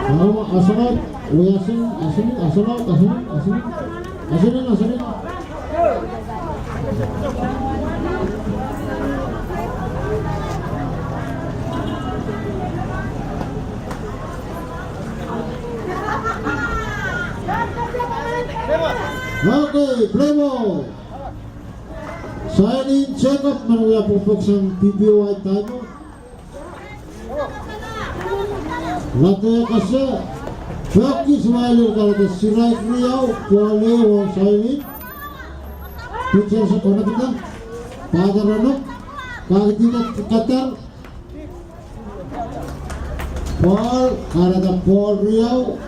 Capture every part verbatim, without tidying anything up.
Awa, asengen, wia asengen, asengen, asengen, asengen, asengen, asengen. Okay, play ball. Sailin Jacob men wia pwokpwok sang P P Y time out. Late kasa, peki suwalel, kahrehda strike riau, ball ehu ong Sailin. Pitcher se konepda, batter run up, kakidihda keter. Ball, kahrehda ball riau,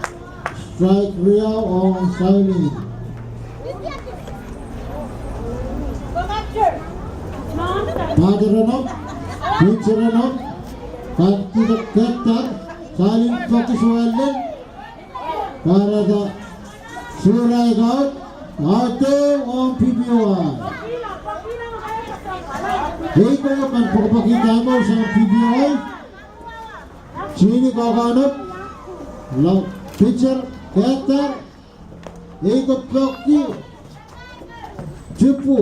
strike riau ong Sailin. Batter run up, pitcher run up, kakidihda keter, Sailin peki suwalel, kahrehda strike out, out ehu ong P P Y. Eiko men pwekpweki time out sang P P Y. Chini kokoanop, la pitcher, keter, eiko peki, tipu.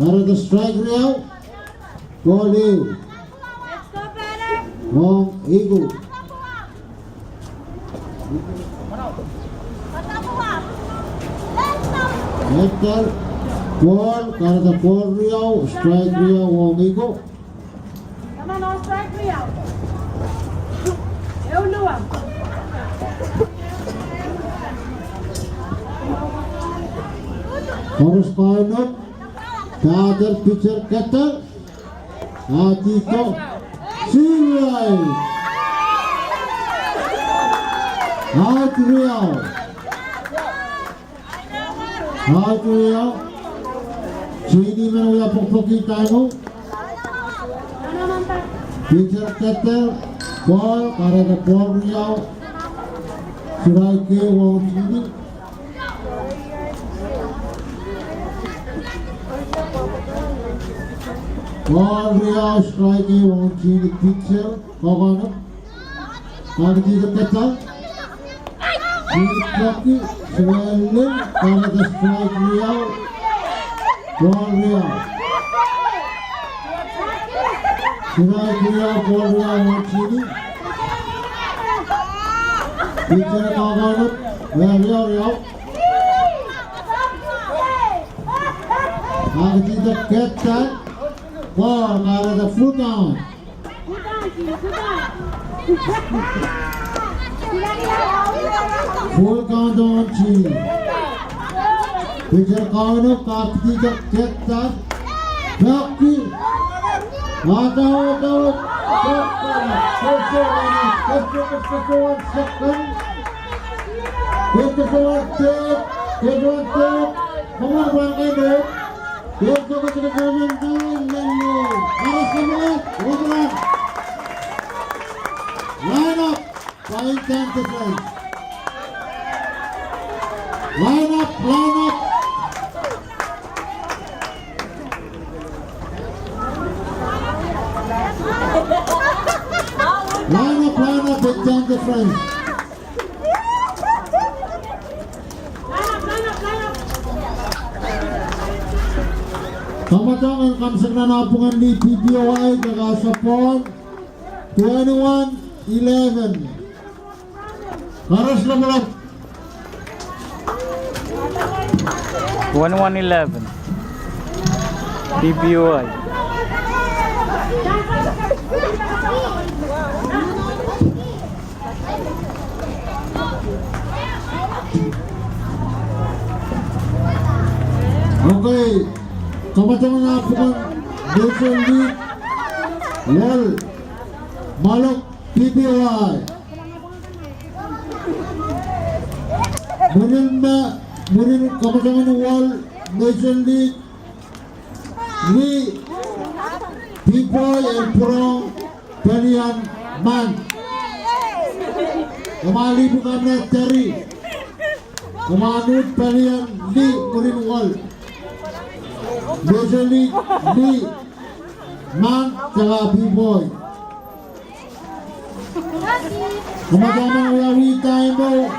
Kahrehda strike riau, ball ehu ong eiko. Keter, ball, kahrehda ball riau, strike riau ong eiko. Koaros koahiek, batter, pitcher, keter. Adihdo. Strike. Out riau. Out riau. Chini men wia pwokpweki time out. Pitcher keter, ball, kahrehda ball riau. Strike ehu ong Chini. Ball riau, strike ehu ong Chini, pitcher, kokoanop. Kakidihda keter. Chini peki, suwalel, kahrehda strike riau. Ball riau. Strike riau, ball riau ong Chini. Pitcher kokoanop, riau, riau. Kakidihda keter. Ball, kahrehda full count. Full count ong Chini. Pitcher kokoanop, kakidihda keter. Peki. Ada, ada, ada. Keter, keter, keter, keter, one second. Keter, one take. Keter, one take. Come on, one take. Keter, keter, keter, keter, keter. Arasa mula, overall. Line up. Point and difference. Line up, line up. Line up, line up, point and difference. Kamadang en kamwasekla nan pwungen lih P P Y, kaka support. Twenty-one eleven. Koaros lopwolop. Twenty-one eleven. P P Y. Okay. Kamadang en pwuhken Major League Wall, Malok P P Y. Mwurin me, mwurin kamadang en wall Major League League, P P Y en pwurehng pelien Mand. Kamwahu lih pwuhken Terry. Kamwahu pelien lih mwurin wall Major League League, Mand, kaka P P Y. Komataman wiawi time o.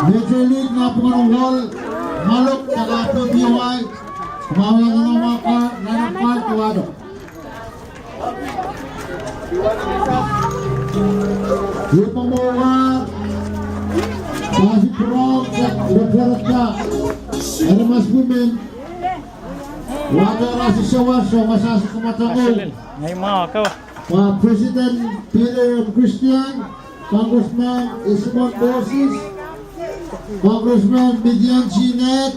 Major League nan pwungen Wall, Malok, kaka P P Y. Kumwail en mwahuki, nan pwal tuwado. Iei pamwahu, sasi pwurehng, sasi pwurehng, eri mas women. Wahdo rasi sewese, wasa sasi komatang o. Nei ma, ko. Wa President Peter M. Christian, Congressman Ismon Moses, Congressman Midian Sinet,